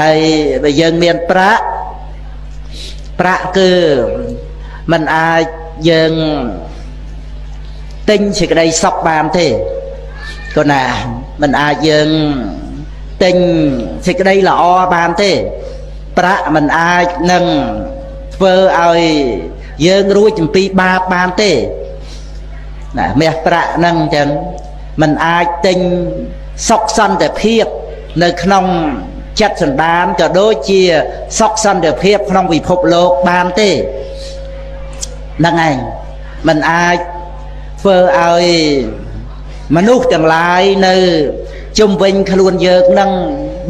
ហើយបើយើងមានប្រាក់ប្រាក់គឺมันអាចយើងទិញសេចក្តីសុខបានទេក៏ណាมันអាចយើងទិញសេចក្តីល្អបានទេប្រាក់มันអាចនឹងធ្វើឲ្យយើងរួចអំពីបាបបានទេណាមាសប្រាក់ហ្នឹងអញ្ចឹងมันអាចទិញសុខសន្តិភាពនៅក្នុងចិត្តសន្តានក៏ដូចជាសុខសន្តិភាពក្នុងពិភពលោកបានទេហ្នឹងឯងมันអាចធ្វើឲ្យមនុស្សទាំងឡាយនៅជុំវិញខ្លួនយើងនឹង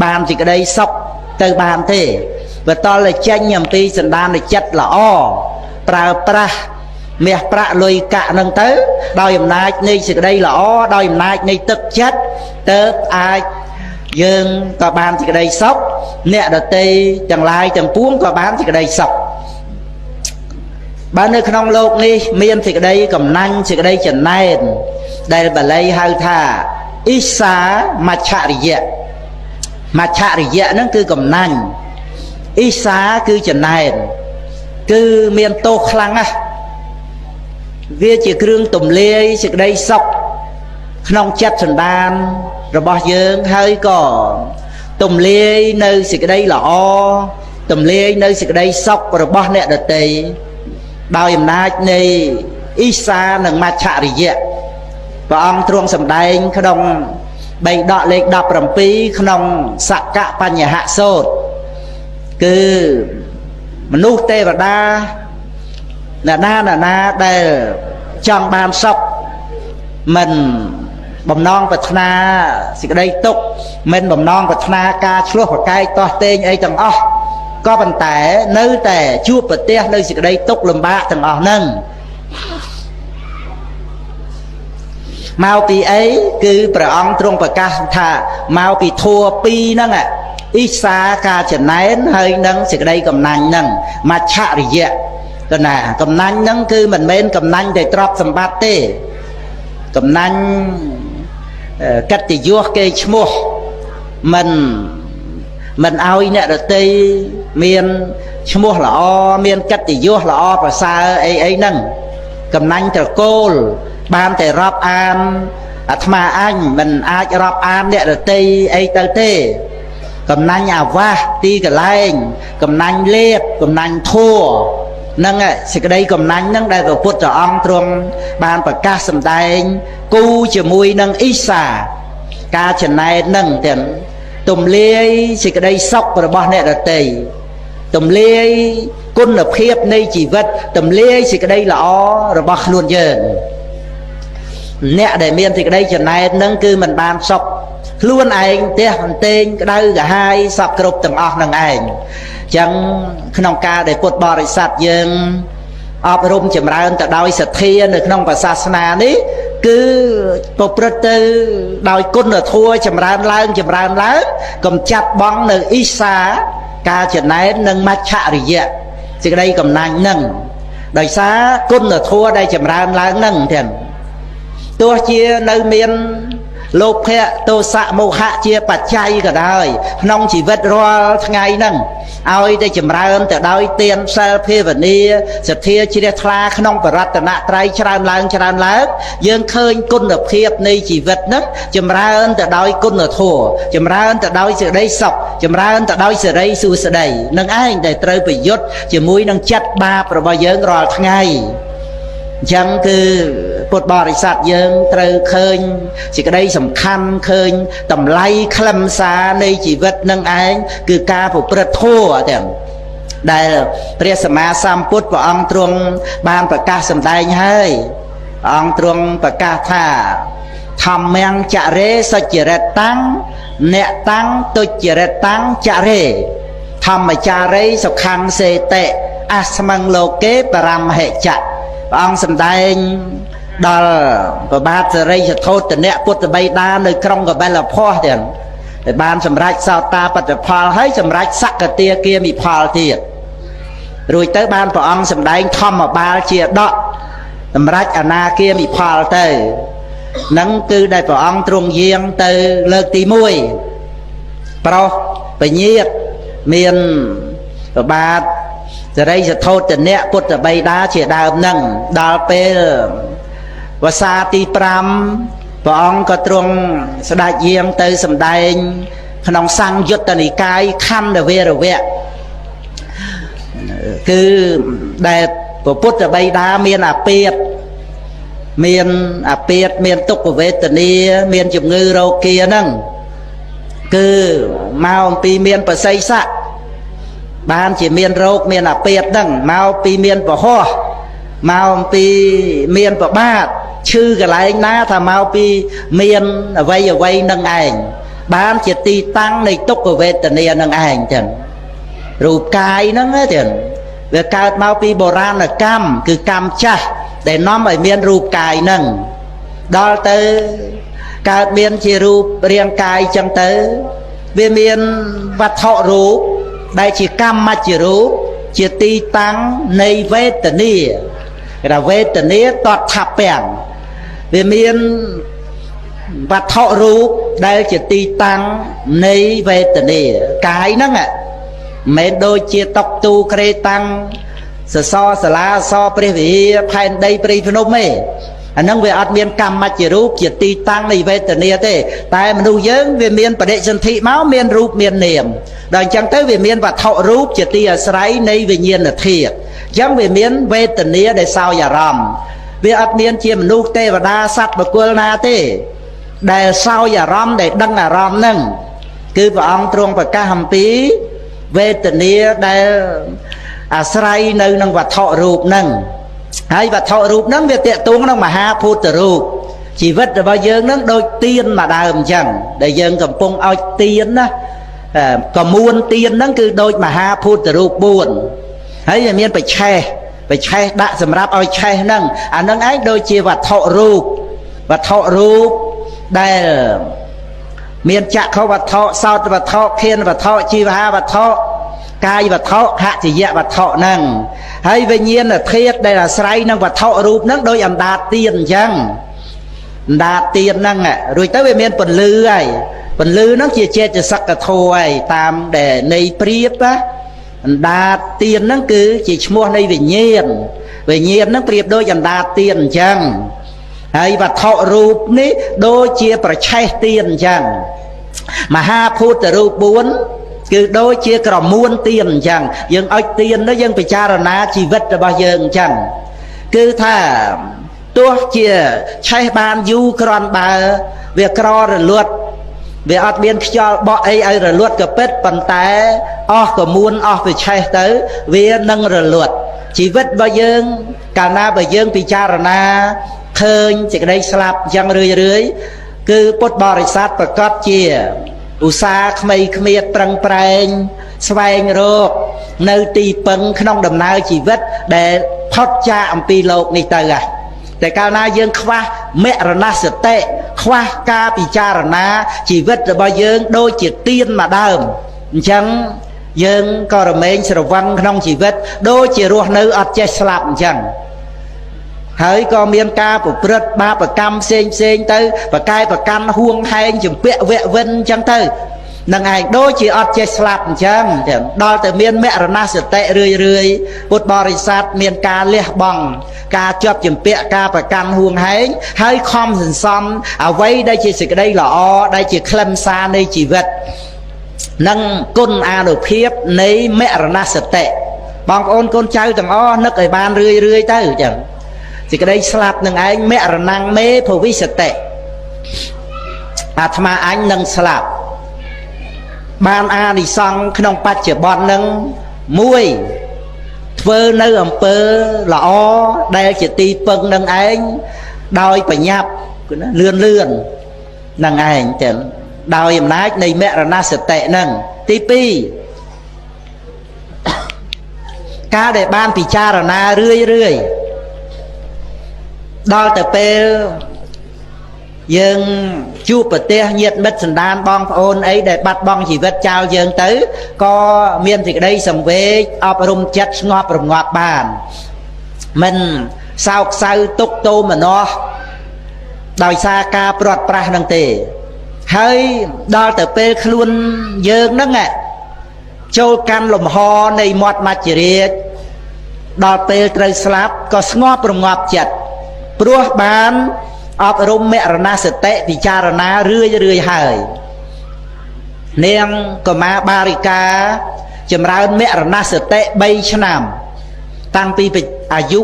បានសេចក្តីសុខទៅបានទេបើតលតែចេញអំពីសន្តានចិត្តល្អប្រើប្រាស់មាសប្រាក់លុយកាក់នឹងទៅដោយអំណាចនៃសេចក្តីល្អដោយអំណាចនៃទឹកចិត្តទៅអាចយើងក៏បានសេចក្តីសុខអ្នកដទៃទាំងឡាយទាំងពួងក៏បានសេចក្តីសុខបើនៅក្នុងលោកនេះមានសេចក្តីកំណាញ់សេចក្តីចំណែនដែលបាលីហៅថាអ៊ីសាមច្ឆរិយៈមច្ឆរិយៈហ្នឹងគឺកំណាញ់អ៊ីសាគឺចំណែនគឺមានទោសខ្លាំងណាស់វាជាគ្រឿងទំលាយសេចក្តីសុខក្នុងចិត្តសន្តានរបស់យើងហើយក៏ទំលាយនៅសេចក្តីល្អទំលាយនៅសេចក្តីសុខរបស់អ្នកដទៃដោយអំណាចនៃអ៊ីសានិងមច្ឆរិយៈព្រះអង្គទ្រង់សម្ដែងក្នុងបៃដកលេខ17ក្នុងសកបញ្ញសោតគឺមនុស្សទេវតាអ្នកណាអ្នកណាដែលចង់បានសុខមិនបំណងប្រាថ្នាសេចក្តីទុក្ខមិនបំណងប្រាថ្នាការឆ្លោះប្រកែកទាស់ទែងអីទាំងអស់ក៏ប៉ុន្តែនៅតែជួបប្រទះនៅសេចក្តីទុក្ខលំបាកទាំងអស់ហ្នឹងមកពីអីគឺព្រះអង្គទ្រង់ប្រកាសថាមកពីធัวពីរហ្នឹងអ៊ីសាការចំណែនហើយនឹងសេចក្តីកំណាញ់ហ្នឹងមច្ឆរិយៈកណាកំណាញ់ហ្នឹងគឺមិនមែនកំណាញ់តែទ្រព្យសម្បត្តិទេកំណាញ់កិត្តិយសគេឈ្មោះមិនឲ្យអ្នកដទៃមានឈ្មោះល្អមានកិត្តិយសល្អប្រសើរអីអីហ្នឹងកំណាញ់ត្រកូលបានតែរាប់អានអាត្មាអញមិនអាចរាប់អានអ្នកដទៃអីទៅទេកំណាញ់អាវាសទីកន្លែងកំណាញ់លេបកំណាញ់ធัวហ្នឹងសេចក្តីកំណាញ់ហ្នឹងដែលព្រះពុទ្ធអង្គទ្រង់បានប្រកាសសម្ដែងគូជាមួយនឹងអ៊ីសាការចំណែនហ្នឹងទាំងទំលាយសេចក្តីសុខរបស់អ្នកដទៃទំលាយគុណភាពនៃជីវិតទំលាយសេចក្តីល្អរបស់ខ្លួនយើងអ្នកដែលមានសេចក្តីចំណែនហ្នឹងគឺមិនបានសុខខ្លួនឯងផ្ទះអន្ទែងក្តៅក្រហាយសពគ្រប់ទាំងអស់នឹងឯងអញ្ចឹងក្នុងការដែលពុទ្ធបរិស័ទយើងអប់រំចម្រើនទៅដោយសទ្ធានៅក្នុងព្រះសាសនានេះគឺប្រព្រឹត្តទៅដោយគុណធម៌ចម្រើនឡើងចម្រើនឡើងកំចាត់បងនៅអ៊ីសាការចំណែននិងមច្ឆរិយៈសេចក្តីកំណាញ់នឹងដោយសារគុណធម៌ដែលចម្រើនឡើងនឹងទាំងទោះជានៅមានលោភៈទោសៈមោហៈជាបច្ច័យក៏ដោយក្នុងជីវិតរាល់ថ្ងៃហ្នឹងឲ្យតែចម្រើនទៅដោយទានសិលភាវនាសទ្ធាជ្រះថ្លាក្នុងបរតនត្រ័យច្រើនឡើងច្រើនឡើងយើងឃើញគុណភាពនៃជីវិតហ្នឹងចម្រើនទៅដោយគុណធម៌ចម្រើនទៅដោយសេចក្តីសុខចម្រើនទៅដោយសិរីសួស្តីនឹងឯងដែលត្រូវប្រយុទ្ធជាមួយនឹងចិត្តបាបរបស់យើងរាល់ថ្ងៃអញ្ចឹងគឺពុទ្ធបរិស័ទយើងត្រូវឃើញសេចក្តីសំខាន់ឃើញតម្លៃខ្លឹមសារនៃជីវិតនឹងឯងគឺការប្រព្រឹត្តធម៌ទាំងដែលព្រះសម្មាសម្ពុទ្ធព្រះអង្គទ្រង់បានប្រកាសសម្ដែងហើយព្រះអង្គទ្រង់ប្រកាសថាធម្មំចរេសុចរិតតាំងអ្នកតាំងទុច្ចរិតតាំងចរេធម្មចារីសុខੰសេតិអស្មੰលោកេបរមហិចៈព្រះអង្គសម្ដែងដល់ព្រះបាទសិរីសធោទនៈពុទ្ធបិតានៅក្រុងកបិលភស្ទទាំងដែលបានសម្រេចសោតាបត្តផលហើយសម្រេចសកតាគាមិផលទៀតរួចទៅបានព្រះអង្គសម្ដែងធម្មបាលជាដកសម្រេចអនាគាមិផលទៅនឹងគឺដែលព្រះអង្គទ្រង់យាងទៅលើកទី1ប្រុសពញាត មានប្របាទសរិសធោតនៈពុទ្ធបិតាជាដើមហ្នឹងដល់ពេលវស្សាទី5ព្រះអង្គក៏ទ្រង់ស្ដេចយាងទៅសម្ដែងក្នុងសង្យុត្តនិកាយខណ្ឌវេរវៈគឺដែលព្រះពុទ្ធបិតាមានអាពាធមានអាពាធមានទុក្ខវេទនាមានជំងឺរោគាហ្នឹងគឺមកអំពីមានបសិសៈបានជាមានរោគមានអាពាធហ្នឹងមកពីមានពហោះមកអំពីមានប្របាទឈឺកន្លែងណាថាមកពីមានអ្វីអ្វីនឹងឯងបានជាទីតាំងនៃទុក្ខវេទនានឹងឯងចឹងរូបកាយហ្នឹងចឹងវាកើតមកពីបុរាណកម្មគឺកម្មចាស់ដែលនាំឲ្យមានរូបកាយហ្នឹងដល់ទៅកើតមានជារូបរាងកាយចឹងទៅវាមានវត្ថុរូបដែលជាកម្មជារូបជាទីតាំងនៃវេទនាគេថាវេទនាតថាពាំងវាមានវត្ថុរូបដែលជាទីតាំងនៃវេទនាកាយហ្នឹងមិនមែនដូចជាតុកទូក្រេតាំងសសរសាលាសព្រះវិហារផែនដីព្រៃភ្នំទេអាហ្នឹងវាអត់មានកម្មជារូបជាទីតាំងនៃវេទនាទេតែមនុស្សយើងវាមានបដិសន្ធិមកមានរូបមាននាមដល់អញ្ចឹងទៅវាមានវត្ថុរូបជាទីអាស្រ័យនៃវិញ្ញាណធាតុអញ្ចឹងវាមានវេទនាដែលសោយអារម្មណ៍វាអត់មានជាមនុស្សទេវតាសត្វបុគ្គលណាទេដែលសោយអារម្មណ៍ដែលដឹងអារម្មណ៍ហ្នឹងគឺព្រះអង្គទ្រង់ប្រកាសអំពីវេទនាដែលអាស្រ័យនៅនឹងវត្ថុរូបហ្នឹងហើយវត្ថុរូបហ្នឹងវាតាកទួងក្នុងមហាភូតរូបជីវិតរបស់យើងហ្នឹងដូចទៀនមួយដើមអញ្ចឹងដែលយើងកំពុងឲ្យទៀនណាកមួនទៀនហ្នឹងគឺដូចមហាភូតរូប4ហើយវាមានបច្ឆេះបច្ឆេះដាក់សម្រាប់ឲ្យឆេះហ្នឹងអាហ្នឹងឯងដូចជាវត្ថុរូបវត្ថុរូបដែលមានចក្ខុវត្ថុសោតវត្ថុធានវត្ថុជីវហាវត្ថុកាយវត្ថុហចយវត្ថុហ្នឹងហើយវិញ្ញាណធាតុដែលអាស្រ័យនឹងវត្ថុរូបហ្នឹងដោយអណ្ដាតទៀនអញ្ចឹងអណ្ដាតទៀនហ្នឹងរួចទៅវាមានពន្លឺហើយពន្លឺហ្នឹងជាចេតសិកធម៌ហើយតាមដែលនៃព្រៀបណាអណ្ដាតទៀនហ្នឹងគឺជាឈ្មោះនៃវិញ្ញាណវិញ្ញាណហ្នឹងប្រៀបដូចអណ្ដាតទៀនអញ្ចឹងហើយវត្ថុរូបនេះដូចជាប្រឆេះទៀនអញ្ចឹងមហាភូតរូប4គឺដូចជាក្រមួនទៀនអញ្ចឹងយើងឲ្យទៀននោះយើងពិចារណាជីវិតរបស់យើងអញ្ចឹងគឺថាទោះជាឆេះបានយូរគ្រាន់បើវាក្ររលត់វាអត់មានខ្យល់បក់អីឲ្យរលត់ក៏ពិតប៉ុន្តែអស់ក្រមួនអស់វាឆេះទៅវានឹងរលត់ជីវិតរបស់យើងកាលណាបើយើងពិចារណាឃើញសេចក្តីស្លាប់អញ្ចឹងរឿយរឿយគឺពុទ្ធបរិស័ទប្រកាសជាឧស្សាហ៍ក្មេងឃ្មៀតប្រឹងប្រែងស្វែងរកនៅទីពឹងក្នុងដំណើរជីវិតដែលផុតចាកអំពីលោកនេះទៅហ่ะតែកាលណាយើងខ្វះមរណសតិខ្វះការពិចារណាជីវិតរបស់យើងដូចជាទៀនមួយដើមអញ្ចឹងយើងក៏រមែងស្រវឹងក្នុងជីវិតដូចជារស់នៅអត់ចេះស្លាប់អញ្ចឹងហើយក៏មានការប្រព្រឹត្តបាបកម្មផ្សេងផ្សេងទៅប្រកែប្រកាន់ហួងហែងជំពាក់វៈវិនអញ្ចឹងទៅនឹងឯងដូចជាអត់ចេះស្លាប់អញ្ចឹងដល់តែមានមរណសតិរឿយរឿយពុទ្ធបរិស័ទមានការលះបង់ការជាប់ជំពាក់ការប្រកាន់ហួងហែងហើយខំសន្សំអ្វីដែលជាសេចក្តីល្អដែលជាខ្លឹមសារនៃជីវិតនិងគុណអានុភាពនៃមរណសតិបងប្អូនកូនចៅទាំងអស់នឹកឲ្យបានរឿយរឿយទៅអញ្ចឹងសេចក្តីស្លាប់នឹងឯងមរណងមេភវិសតិអាត្មាអញនឹងស្លាប់បានអានិសង្សក្នុងបច្ចុប្បន្ននឹងមួយធ្វើនៅអំពើល្អដែលជាទីពឹងនឹងឯងដោយបញ្ញាប់ណាលឿនលឿននឹងឯងចឹងដោយអំណាចនៃមរណសតិនឹងទី2ការដែលបានពិចារណារឿយរឿយដល់ទៅពេលយើងជួបប្រទះញាតិមិត្តសន្តានបងប្អូនអីដែលបាត់បង់ជីវិតចោលយើងទៅក៏មានសេចក្តីសង្វេគអប់រំចិត្តស្ងប់រងាប់បានមិនសោកសៅទុកទោមនស្សដោយសារការព្រាត់ប្រាសនឹងទេហើយដល់ទៅពេលខ្លួនយើងហ្នឹង ចូលកាន់លំហនៃមាត់មច្ចរាជដល់ពេលត្រូវស្លាប់ក៏ស្ងប់រងាប់ចិត្តព្រោះបានអប់រំមរណសតិពិចារណារឿយរឿយហើយនាងកុមារបារិកាចម្រើនមរណសតិ3ឆ្នាំតាំងពីអាយុ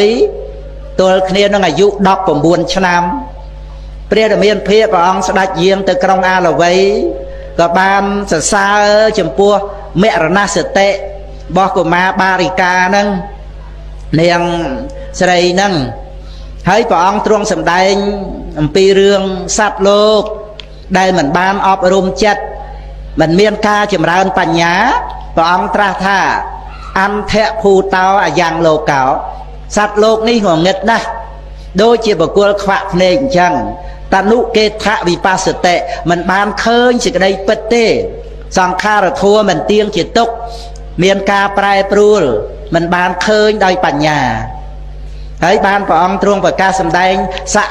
16ទល់គ្នានឹងអាយុ19ឆ្នាំព្រះរាមាភិព្រះអង្គស្ដេចយាងទៅក្រុងអាលវ័យក៏បានសរសើរចំពោះមរណសតិរបស់កុមារបារិកានឹងនាងស្រីនឹងហើយព្រះអង្គទ្រង់សម្ដែងអំពីរឿងសត្វលោកដែលមិនបានអប់រំចិត្តមិនមានការចម្រើនបញ្ញាព្រះអង្គត្រាស់ថាអន្ធភូតោអយ៉ាងលោកោសត្វលោកនេះងងឹតណាស់ដូចជាបុគ្គលខ្វាក់ភ្នែកអញ្ចឹងតនុកេថវិបស្សតិមិនបានឃើញសេចក្តីពិតទេសង្ខារធัวមិនទៀងជាទុក្ខមានការប្រែប្រួលមិនបានឃើញដោយបញ្ញាហើយបានព្រះអង្គទ្រង់ប្រកាសសម្ដែងសក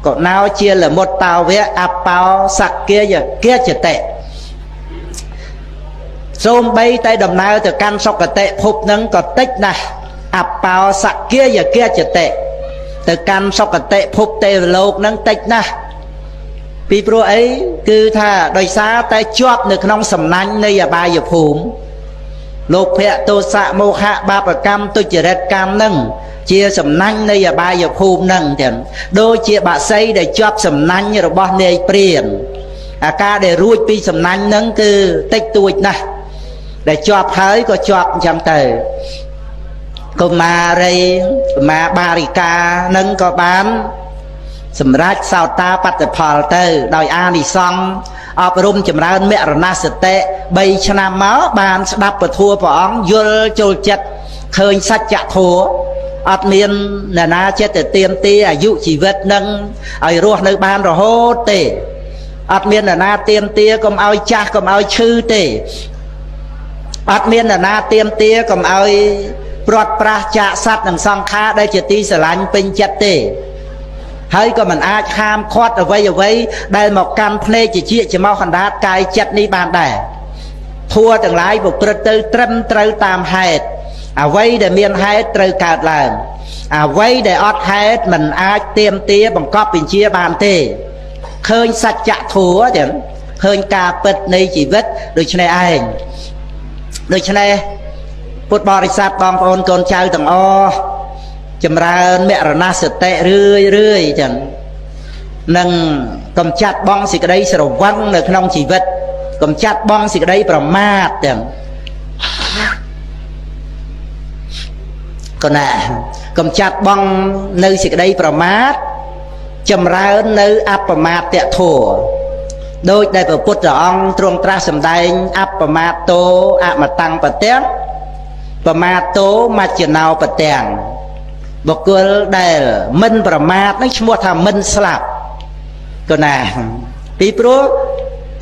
កណោជាលមុតតោវៈអបោសក្គាយគាចតិសូម្បីតែដំណើរទៅកាន់សុគតិភពនឹងក៏តិចណាស់អបោសក្គាយគាចតិទៅកាន់សុគតិភពទេវលោកនឹងតិចណាស់ពីព្រោះអីគឺថាដោយសារតែជាប់នៅក្នុងសំណាញ់នៃអបាយភូមិលោភៈទោសៈមោហៈបាបកម្មទុច្ចរិតកម្មនឹងជាសំណាញ់នៃអបាយភូមិនឹងទាំងដូចជាបក្សីដែលជាប់សំណាញ់របស់នាយព្រានអាការដែលរួចពីសំណាញ់នឹងគឺតិចតួចណាស់ដែលជាប់ហើយក៏ជាប់អញ្ចឹងទៅកុមារីកុមារបារិកានឹងក៏បានសម្រេចសោតាបត្តផលទៅដោយអានិសង្សអប់រំចម្រើនមរណសតិ3ឆ្នាំមកបានស្ដាប់ពធព្រះអង្គយល់ចូលចិត្តឃើញសច្ចធម៌អត់មានអ្នកណាចិត្តទៅទៀមទាអាយុជីវិតនឹងឲ្យរស់នៅបានរហូតទេអត់មានអ្នកណាទៀមទាកុំឲ្យចាស់កុំឲ្យឈឺទេអត់មានអ្នកណាទៀមទាកុំឲ្យព្រាត់ប្រាសចាកសត្វនិងសង្ខារដែលជាទីស្រឡាញ់ពេញចិត្តទេហើយក៏មិនអាចហាមឃាត់អ្វីអ្វីដែលមកកាន់ភ្នែកជាច្មោះកណ្ដាលកាយចិត្តនេះបានដែរធัวទាំងឡាយប្រព្រឹត្តទៅត្រឹមត្រូវតាមហេតុអ្វីដែលមានហេតុត្រូវកើតឡើងអ្វីដែលអត់ហេតុមិនអាចទៀមទាបង្កប់បញ្ជាបានទេឃើញសច្ចធម៌ទាំងឃើញការពិតនៃជីវិតដូច្នេះឯងដូច្នេះពុទ្ធបរិស័ទបងប្អូនកូនចៅទាំងអស់ចម្រើនមរណសតិរឿយរឿយចឹងនឹងកំចាត់បងសេចក្តីស្រវឹងនៅក្នុងជីវិតកំចាត់បងសេចក្តីប្រមាទចឹងកណាកំចាត់បងនៅសេចក្តីប្រមាទចម្រើននៅអបមាទធម៌ដោយដែលព្រះពុទ្ធអង្គទ្រង់ត្រាស់សម្ដែងអបមាទោអមតੰបទាំងប្រមាទោមច្ចណោបទាំងបុគ្គលដែលមិនប្រមាទនឹងឈ្មោះថាមិនស្លាប់កណាពីព្រោះ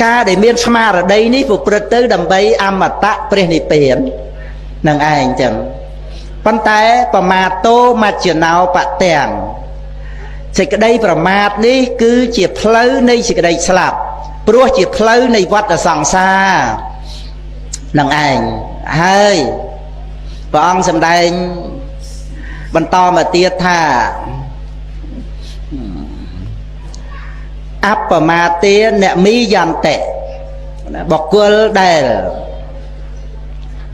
ការដែលមានស្មារតីនេះប្រព្រឹត្តទៅដើម្បីអមតៈព្រះនិព្វាននឹងឯងចឹងប៉ុន្តែប្រមាទោមច្ចណោបទាំងសេចក្តីប្រមាទនេះគឺជាផ្លូវនៃសេចក្តីស្លាប់ព្រោះជាផ្លូវនៃវដ្តសង្សារនឹងឯងហើយព្រះអង្គសម្ដែងបន្តមកទៀតថាអបមាទាអ្នកមីយន្តិបុគ្គលដែល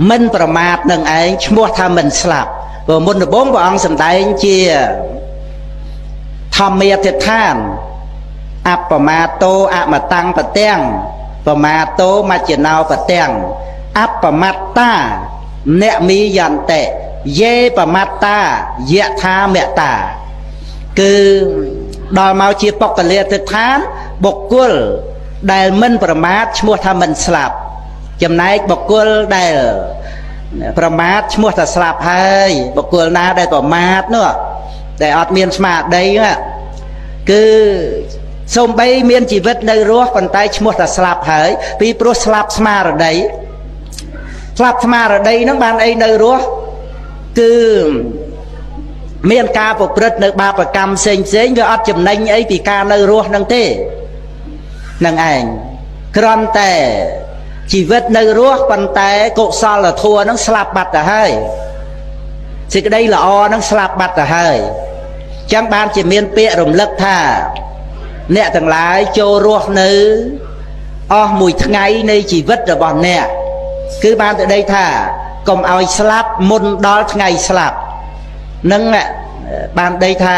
មិនប្រមាទនឹងឯងឈ្មោះថាមិនស្លាប់ព្រោះមុនដំបូងព្រះអង្គសម្ដែងជាធម្មាធិដ្ឋានអបមាទោអមតੰបទាំងប្រមាទោមច្ចណោបទាំងអបមត្តាអ្នកមីយន្តិយេបមត្តាយថាមតាគឺដល់មកជាបុគ្គលាទិដ្ឋានបុគ្គលដែលមិនប្រមាទឈ្មោះថាមិនស្លាប់ចំណែកបុគ្គលដែលប្រមាទឈ្មោះថាស្លាប់ហើយបុគ្គលណាដែលប្រមាទនោះដែលអត់មានស្មារតីគឺសូម្បីមានជីវិតនៅរស់ប៉ុន្តែឈ្មោះថាស្លាប់ហើយពីព្រោះស្លាប់ស្មារតីស្លាប់ស្មារតីហ្នឹងបានអីនៅរស់គឺមានការប្រព្រឹត្តនៅបាបកម្មផ្សេងផ្សេងវាអត់ចំណេញអីពីការនៅរស់ហ្នឹងទេនឹងឯងគ្រាន់តែ ជីវិតនៅរស់ប៉ុន្តែកុសលធម៌នឹងស្លាប់បាត់ទៅហើយសេចក្តីល្អនឹងស្លាប់បាត់ទៅហើយចឹងបានជាមានពាក្យរំលឹកថាអ្នកទាំងឡាយចូលរស់នៅអស់មួយថ្ងៃនៃជីវិតរបស់អ្នកគឺបានទៅដីថាកុំឲ្យស្លាប់មុនដល់ថ្ងៃស្លាប់នឹងបានដីថា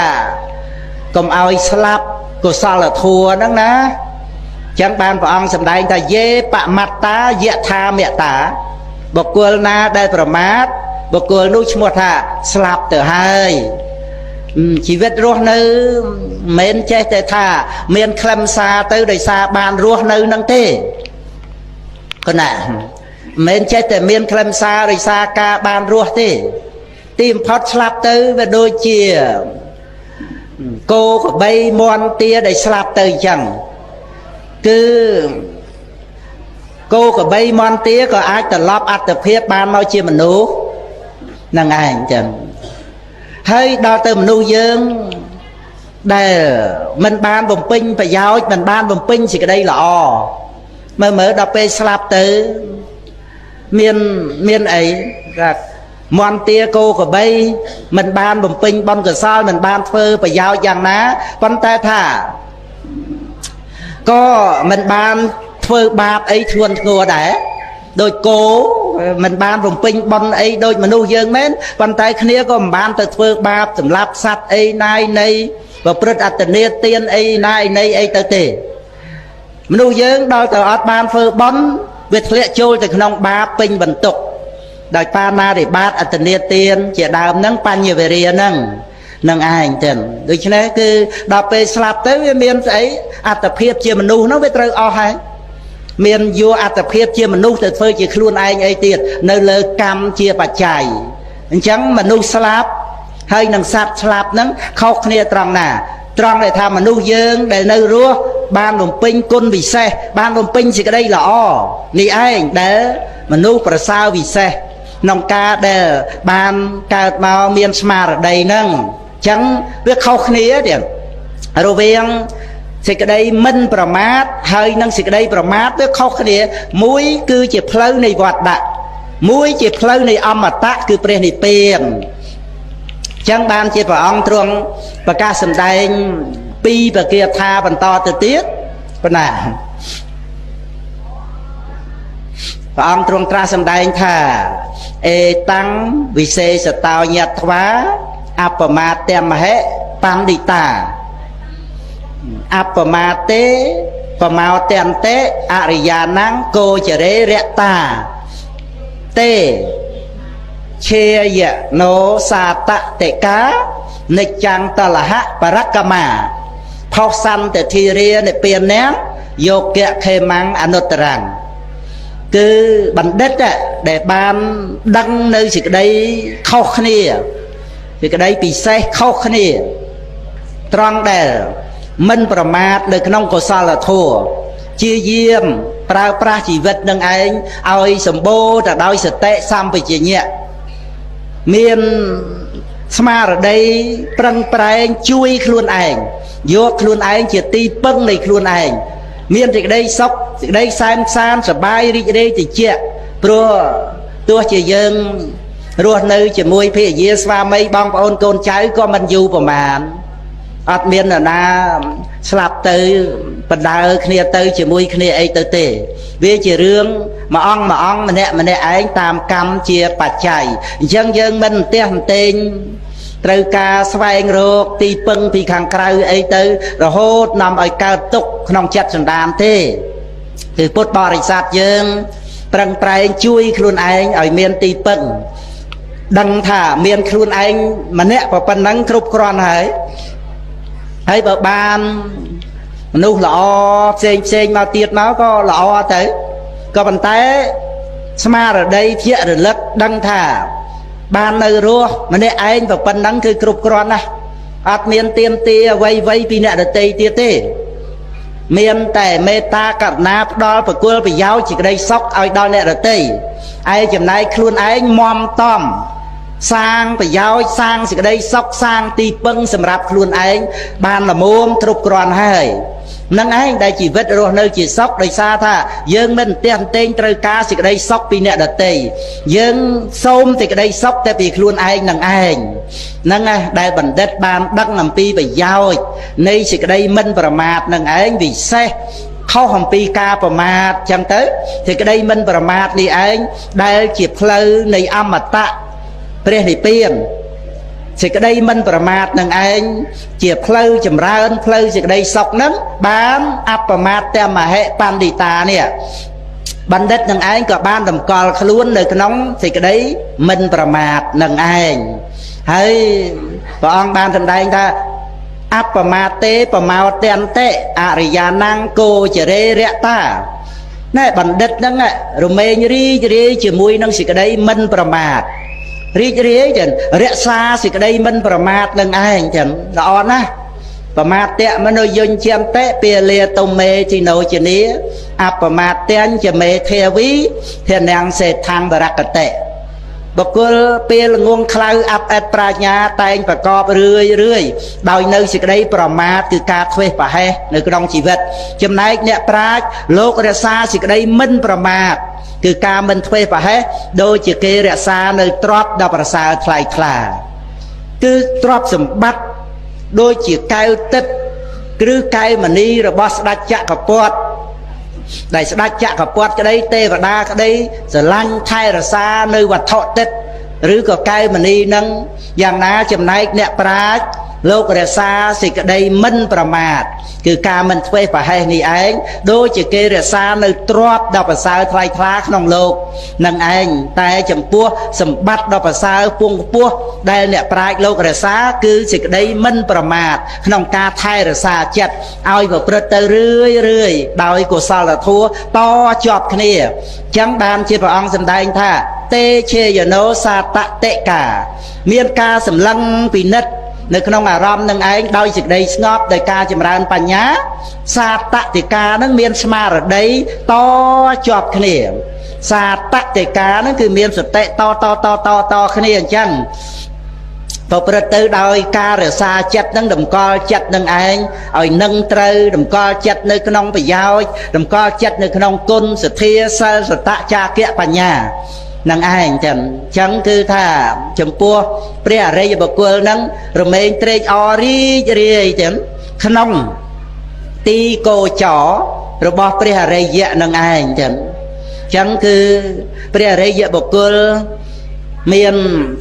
កុំឲ្យស្លាប់កុសលធម៌ហ្នឹងណាចឹងបានព្រះអង្គសម្ដែងថាយេបមត្តាយថាមតាបុគ្គលណាដែលប្រមាទបុគ្គលនោះឈ្មោះថាស្លាប់ទៅហើយជីវិតរស់នៅមិនមែនចេះតែថាមានខ្លឹមសារទៅដោយសារបានរស់នៅនឹងទេគណៈមិនមែនចេះតែមានខ្លឹមសារដោយសារការបានរស់ទេទីបំផុតស្លាប់ទៅវាដូចជាគោក្របីមាន់ទាដែលស្លាប់ទៅអញ្ចឹងគឺគោក្របីមាន់ទាក៏អាចត្រឡប់អត្តភាពបានមកជាមនុស្សនឹងឯងអញ្ចឹងហើយដល់ទៅមនុស្សយើងដែលមិនបានបំពេញប្រយោជន៍មិនបានបំពេញសេចក្តីល្អមើលដល់ពេលស្លាប់ទៅមានអីថាមន្ទាគោក្របីមិនបានបំពេញបុណ្យកុសលមិនបានធ្វើប្រយោជន៍យ៉ាងណាប៉ុន្តែថាក៏មិនបានធ្វើបាបអីធ្ងន់ធ្ងរដែរដោយគោមិនបានបំពេញបុណ្យអីដូចមនុស្សយើងមែនប៉ុន្តែគ្នាក៏មិនបានទៅធ្វើបាបសម្លាប់សត្វអីណាយនៃប្រព្រឹត្តអត្តនេទានអីណាយនៃអីទៅទេមនុស្សយើងដល់ទៅអត់បានធ្វើបុណ្យវាធ្លាក់ចូលទៅក្នុងបាបពេញបន្ទុកដោយបាណារិបាតអត្តនេទានជាដើមហ្នឹងបញ្ញវេរាហ្នឹងនឹងឯងចឹងដូច្នេះគឺដល់ពេលស្លាប់ទៅវាមានស្អីអត្តភាពជាមនុស្សហ្នឹងវាត្រូវអស់ហើយមានយកអត្តភាពជាមនុស្សទៅធ្វើជាខ្លួនឯងអីទៀតនៅលើកម្មជាបច្ច័យអញ្ចឹងមនុស្សស្លាប់ហើយនឹងសត្វស្លាប់ហ្នឹងខុសគ្នាត្រង់ណាត្រង់ដែលថាមនុស្សយើងដែលនៅរស់បានបំពេញគុណវិសេសបានបំពេញសេចក្តីល្អនេះឯងដែលមនុស្សប្រសើរវិសេសក្នុងការដែលបានកើតមកមានស្មារតីហ្នឹងអញ្ចឹងវាខុសគ្នាទៀតរវាងសេចក្តីមិនប្រមាទហើយនឹងសេចក្តីប្រមាទវាខុសគ្នាមួយគឺជាផ្លូវនៃវត្តដាក់មួយជាផ្លូវនៃអមតៈគឺព្រះនិព្វានអញ្ចឹងបានជាព្រះអង្គទ្រង់ប្រកាសសម្ដែងពីប្រគាថាបន្តទៅទៀតប៉ុណ្ណាព្រះអង្គទ្រង់ត្រាស់សម្ដែងថាអេតាំងវិសេសតោញត្វាអបមាទមហិបណ្ឌិតាអបមាទេបមោទន្តិអរិយានំគោចរេរតាទេឆេយណោសាតតិកានិច្ចំតលហៈបរកមាផុសន្តិធិរានិព្វានំយោគៈខេមੰអនុត្តរੰគឺបណ្ឌិតដែលបានដឹងនៅសេចក្តីខុសគ្នាសេចក្តីពិសេសខុសគ្នាត្រង់ដែលមិនប្រមាទនៅក្នុងកុសលធម៌ជាយាមប្រើប្រាស់ជីវិតនឹងឯងឲ្យសម្បូរទៅដោយសតិសម្បជញ្ញៈមានស្មារតីប្រឹងប្រែងជួយខ្លួនឯងយកខ្លួនឯងជាទីពឹងនៃខ្លួនឯងមានសេចក្តីសុខសេចក្តីសែនសានសប្បាយរីករាយតិចព្រោះទោះជាយើងរស់នៅជាមួយភរិយាស្វាមីបងប្អូនកូនចៅក៏មិនយូរប្រមាណអត់មាននរណាស្លាប់ទៅបណ្ដើគ្នាទៅជាមួយគ្នាអីទៅទេវាជារឿងមួយអង្គមួយអង្គម្នាក់ម្នាក់ឯងតាមកម្មជាបច្ច័យអញ្ចឹងយើងមិនអន្ទះអន្ទែងត្រូវការស្វែងរកទីពឹងពីខាងក្រៅអីទៅរហូតនាំឲ្យកើតទុក្ខក្នុងចិត្តសន្តានទេគឺពុទ្ធបរិស័ទយើងប្រឹងប្រែងជួយខ្លួនឯងឲ្យមានទីពឹងដឹងថាមានខ្លួនឯងម្នាក់ប៉ុណ្ណឹងគ្រប់គ្រាន់ហើយហើយបើបានមនុស្សល្អផ្សេងផ្សេងមកទៀតមកក៏ល្អទៅក៏ប៉ុន្តែស្មារតីជារលឹកដឹងថាបាននៅរស់ម្នាក់ឯងប៉ុណ្ណឹងគឺគ្រប់គ្រាន់ណាស់អត់មានទៀមទាអ្វីៗពីអ្នកដទៃទៀតទេមានតែមេត្តាករុណាផ្ដល់ប្រគល់ប្រយោជន៍សេចក្តីសុខឲ្យដល់អ្នកដទៃឯចំណែកខ្លួនឯងមមតំសាងប្រយោជន៍សាងសេចក្តីសុខសាងទីពឹងសម្រាប់ខ្លួនឯងបានល្មមគ្រប់គ្រាន់ហើយ នឹងឯងដែលជីវិតរស់នៅជាសុខដោយសារថាយើងមិនផ្ទះផ្ទែងត្រូវការសេចក្តីសុខពីអ្នកដទៃយើងសូមសេចក្តីសុខតែពីខ្លួនឯងនឹងឯងហ្នឹងឯងដែលបណ្ឌិតបានដឹងអំពីប្រយោជន៍នៃសេចក្តីមិនប្រមាទនឹងឯងវិសេសខុសអំពីការប្រមាទចឹងទៅសេចក្តីមិនប្រមាទនេះឯងដែលជាផ្លូវនៃអមតៈព្រះនិព្វានសេចក្តីមិនប្រមាទនឹងឯងជាផ្លូវចម្រើនផ្លូវសេចក្តីសុខហ្នឹងបានអបមាទមហិបណ្ឌិតានេះបណ្ឌិតនឹងឯងក៏បានតម្កល់ខ្លួននៅក្នុងសេចក្តីមិនប្រមាទនឹងឯងហើយព្រះអង្គបានសម្ដែងថាអបមាទេប្រមោទន្តិអរិយានំគោចរេរតាណែបណ្ឌិតហ្នឹងរមែងរីករាយជាមួយនឹងសេចក្តីមិនប្រមាទរីករាយចឹងរក្សាសេចក្តីមិនប្រមាទនឹងឯងចឹងល្អណាស់ប្រមាទៈមនុយញ្ញន្តិពាលាតុមេជីណោជនីអបមាទញ្ចមេធាវីធានាងសេដ្ឋੰវរកតិបុគ្គលពេលងងខ្លៅអាប់អែតប្រាជ្ញាតែងប្រកបរឿយរឿយដោយនៅសេចក្តីប្រមាទគឺការធ្វេសប្រហែសនៅក្នុងជីវិតចំណែកអ្នកប្រាជ្ញលោករក្សាសេចក្តីមិនប្រមាទគឺការមិនធ្វេសប្រហែសដូចជាគេរក្សានៅទ្រព្យដ៏ប្រសើរថ្លៃថ្លាគឺទ្រព្យសម្បត្តិដូចជាកែវទឹកឬកែវមณีរបស់ស្ដេចចក្រពត្តិដែលស្ដេចចក្រពត្តិក្តីទេវតាក្តីស្រឡាញ់ថែរក្សានៅវត្ថុទឹកឬក៏កែវមณีនឹងយ៉ាងណាចំណែកអ្នកប្រាជ្ញលោករក្សាសេចក្តីមិនប្រមាទគឺការមិនធ្វេសប្រហែសនេះឯងដូចជាគេរក្សានៅទ្រព្យដ៏ប្រសើរថ្លៃថ្លាក្នុងលោកនឹងឯងតែចំពោះសម្បត្តិដ៏ប្រសើរពងពោះដែលអ្នកប្រាជ្ញលោករក្សាគឺសេចក្តីមិនប្រមាទក្នុងការថែរក្សាចិត្តឲ្យប្រព្រឹត្តទៅរឿយរឿយដោយកុសលធម៌តជាប់គ្នាចឹងបានជាព្រះអង្គសម្ដែងថាទេឆេយណោសាតតិកាមានការសម្លឹងពិនិត្យនៅក្នុងអារម្មណ៍នឹងឯងដោយសេចក្តីស្ងប់ដោយការចម្រើនបញ្ញាសាតតិកានឹងមានស្មារតីតជាប់គ្នាសាតតិកានឹងគឺមានសតិតតតតតគ្នាអញ្ចឹងប្រព្រឹត្តទៅដោយការរក្សាចិត្តនឹងតម្កល់ចិត្តនឹងឯងឲ្យនឹងត្រូវតម្កល់ចិត្តនៅក្នុងប្រយោជន៍តម្កល់ចិត្តនៅក្នុងគុណសទ្ធាសិលសតចាគៈបញ្ញានឹងឯងចឹងចឹងគឺថាចំពោះព្រះអរិយបុគ្គលនឹងរមែងត្រេកអររីករាយចឹងក្នុងទីគោចររបស់ព្រះអរិយៈនឹងឯងចឹងចឹងគឺព្រះអរិយបុគ្គលមាន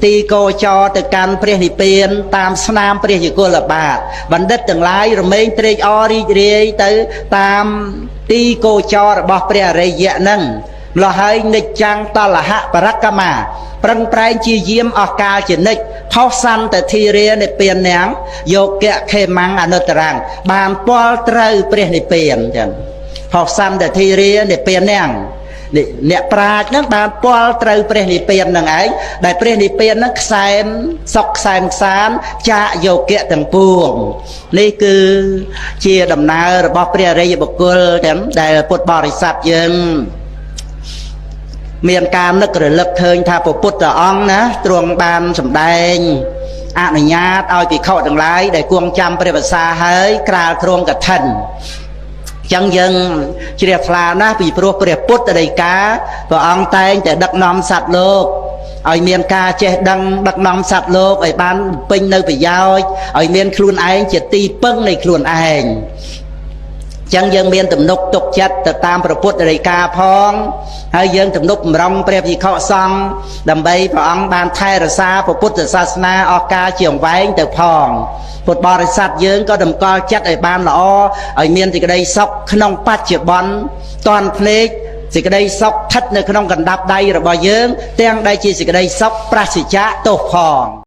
ទីគោចរទៅកាន់ព្រះនិព្វានតាមស្នាមព្រះយគលបាទបណ្ឌិតទាំងឡាយរមែងត្រេកអររីករាយទៅតាមទីគោចររបស់ព្រះអរិយៈនឹងម្ល៉េះហើយនិច្ចំតលហបរកមាប្រឹងប្រែងជាយាមអស់កាលជានិច្ចផុសន្តិធិរានិព្វាននាងយកៈខេមੰអនុត្តរੰបានពលត្រូវព្រះនិព្វានចឹងផុសន្តិធិរានិព្វាននាងអ្នកប្រាជ្ញហ្នឹងបានពលត្រូវព្រះនិព្វាននឹងឯងដែលព្រះនិព្វានហ្នឹងខ្សែមសុខខ្សែមខ្សានចាកយោគៈទាំងពួងនេះគឺជាដំណើររបស់ព្រះអរិយបុគ្គលទាំងដែលពុទ្ធបរិស័ទយើងមានការនឹករលឹកឃើញថាព្រះពុទ្ធអង្គណាទ្រង់បានសម្ដែងអនុញ្ញាតឲ្យភិក្ខុទាំងឡាយដែលគង់ចាំព្រះវស្សាហើយក្រាលគ្រងកឋិនចឹងយើងជ្រះថ្លាណាស់ពីព្រោះព្រះពុទ្ធដីកាព្រះអង្គតែងតែដឹកនាំសត្វលោកឲ្យមានការចេះដឹងដឹកនាំសត្វលោកឲ្យបានពេញនៅប្រយោជន៍ឲ្យមានខ្លួនឯងជាទីពឹងនៃខ្លួនឯងចឹងយើងមានទំនុកទុកចិត្តទៅតាមព្រះពុទ្ធដីកាផងហើយយើងទំនុកបំរុងព្រះភិក្ខុសង្ឃដើម្បីព្រះអង្គបានថែរក្សាព្រះពុទ្ធសាសនាអស់កាលជាអង្វែងទៅផងពុទ្ធបរិស័ទយើងក៏តម្កល់ចិត្តឲ្យបានល្អឲ្យមានសេចក្តីសុខក្នុងបច្ចុប្បន្នតាន់ភ្នែកសេចក្តីសុខស្ថិតនៅក្នុងកណ្ដាប់ដៃរបស់យើងទាំងដែលជាសេចក្តីសុខប្រសិជ្ជៈទោសផង។